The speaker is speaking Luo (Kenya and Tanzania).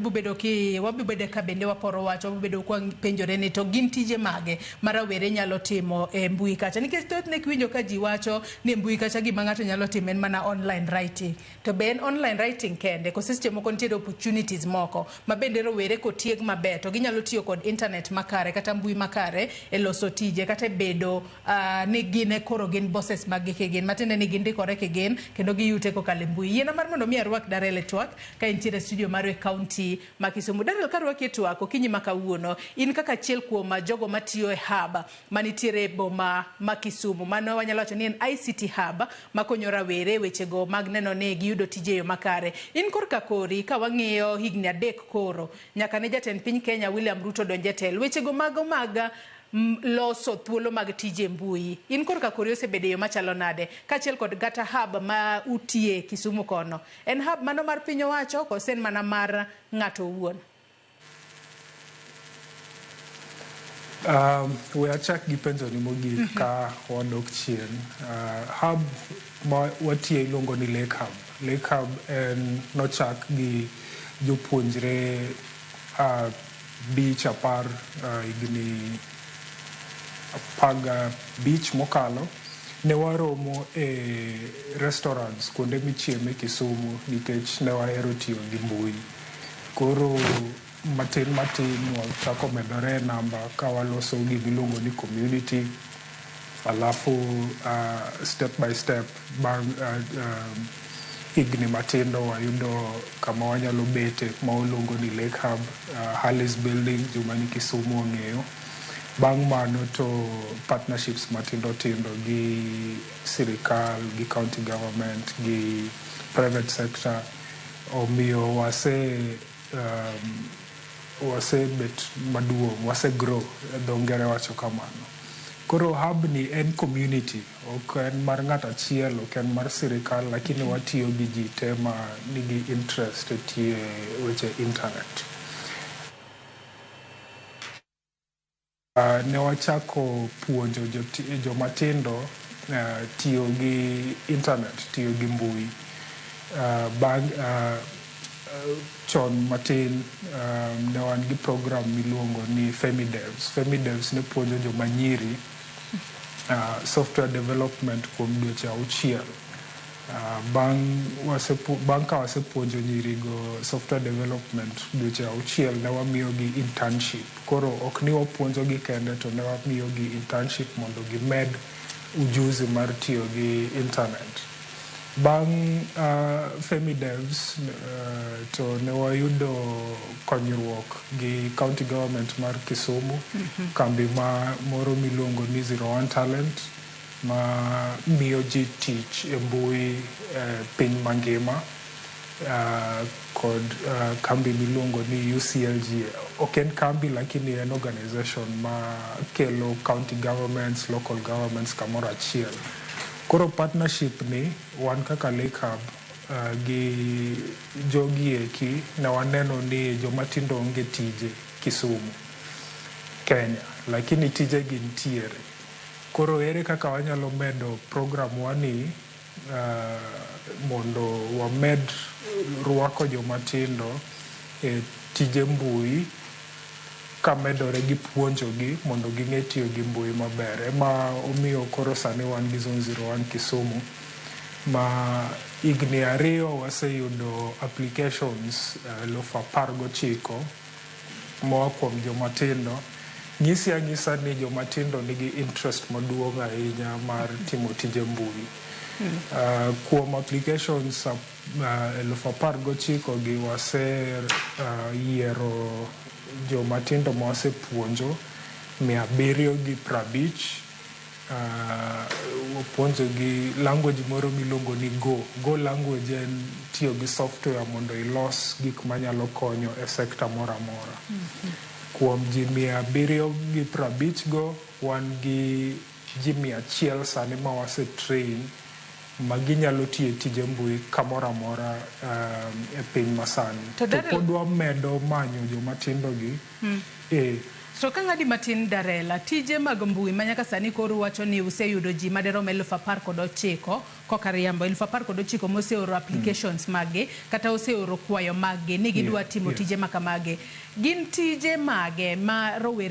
Wabobedo ki wabobedo ka bende waporo wach, wabobedo kwa penjore ni to gin tije mage ma rawere nyalo timo e mbui kacha, nikech thothne kiwinjo ka ji wacho ni e mbui kacha gima ng'ato nyalo timo en mana online writing. To be en online writing kende kose seche moko nitiere opportunities moko ma bende rowere kotieg maber to ginyalo tiyo kod internet makare kata mbui makare e loso tije kata e bedo ni gin e koro gin bosses mag gi kigin, matiende ni gindikore kigin kendo giyute kokalo e mbui. Yiena mar mondo mi arwak Darrell e twak ka intiere e studio marwa e county ma Kisumu. Darrell, karwaki e twak okinyi ma kawuono, in kaka achiel kuom jogo matiyo e hub manitiere e boma ma Kisumu, mano wanyalo wacho ni en ICT hub makonyo rawere e wechego mag neno ni giyudo tije e yo makare. In korka kori, ka wang'iyo higni 3 koro nyaka ne jatend piny Kenya William Ruto donj e telo, wechego mago mag loso thuolo mag tije e mbui, in korka kori osebedo e yo machalo nade? Kaachiel kod kata hub ma utie Kisumu kono, en hub mano mar piny owacho kose en mana mar ng'ato owuon? We achak gi penjo ni mogik ka wadok chien. Hub ma watiye iluongo ni Lake Hub. Lake Hub en nochak gi jopuonjre 5 10 higni 15 mokalo. Ne waromo e restaurants kuonde michieme Kisumu nikech ne wahero tiyo gi mbui. Koro matin matin wachako medore e namba ka waloso gimiluongo ni community, alafu step by step bang' higni matindo wayudo kama wanyalo bete ma waluongo ni Lake Hub, Harley's Building, joma ni Kisumu ong'eyo. Bang' mano to partnerships matindo tindo gi sirikal, gi county government, gi private sector omiyo wasebet maduong', wase grow, dho ngere wacho kamano. Koro hub ni en community, ok en mar ng'ato achiel, ok en mar sirikal, lakini watiyo gi ji te ma nigi interest e tiyo e weche internet. Ne wachako puonjo joma tindo tiyo gi internet, tiyo gi mbui. Bang' chon matin ne wan gi program miluongo ni Femidevs. Femidevs ne puonjo joma nyiri software development kuom dweche 6. Bang' ka wasepuonjo nyirigo software development dweche 6, ne wamiyogi internship. Koro ok ni wapuonjogi kende, to ne wamiyogi internship mondo gimed ujuzi mar tiyo gi internet. Bang' Femidevs to ne wayudo konyruok gi county government mar Kisumu, kambi ma moro miluongo ni 01 Talent ma miyo ji tich e mbui e piny mangima, kod kambi miluongo ni UCLG. Ok en kambi lakini en organization ma kelo county governments, local governments kamoro achiel. Koro partnership ni wan kaka Lake Hub gi jogi eki ne waneno ni joma tindo onge tije Kisumu, Kenya, lakini tije gi nitiere. Koro ere kaka wanyalo medo program wani mondo wamed rwako joma tindo e tije mbui kamedore gi puonjogi mondo ging'e tiyo gi mbui maber. Ema omiyo koro sani wan gi Zone 01 Kisumu ma higni 2 waseyudo applications 19,000 moa kuom joma tindo. Nyisi anyisa ni joma tindo nigi interest maduong' ahinya mar timo tije mbui. Kuom applications 19,000 gi wase yiero joma tindo ma wasepuonjo 750. Wapuonjo gi language moro miluongo ni Go. Go language en tiyo gi software mondo ilos gik manyalo konyo e sector moro amora. Kuom ji 750 go, wan gi ji 100 sani ma wase train ma ginyalo tiyo tije mbui kamoro amora e piny masani. To To pod wamedo manyo joma tindo gi. To ka ng'adi matin Darela, tije mag mbui ma nyaka sani koro wacho ni useyudo ji maderom 19,000 koka riambo 19,000 moseoro applications maggi kata oseoro kwayo maggi ni gidwa timo tije makamagi. Gin tije mage ma rowere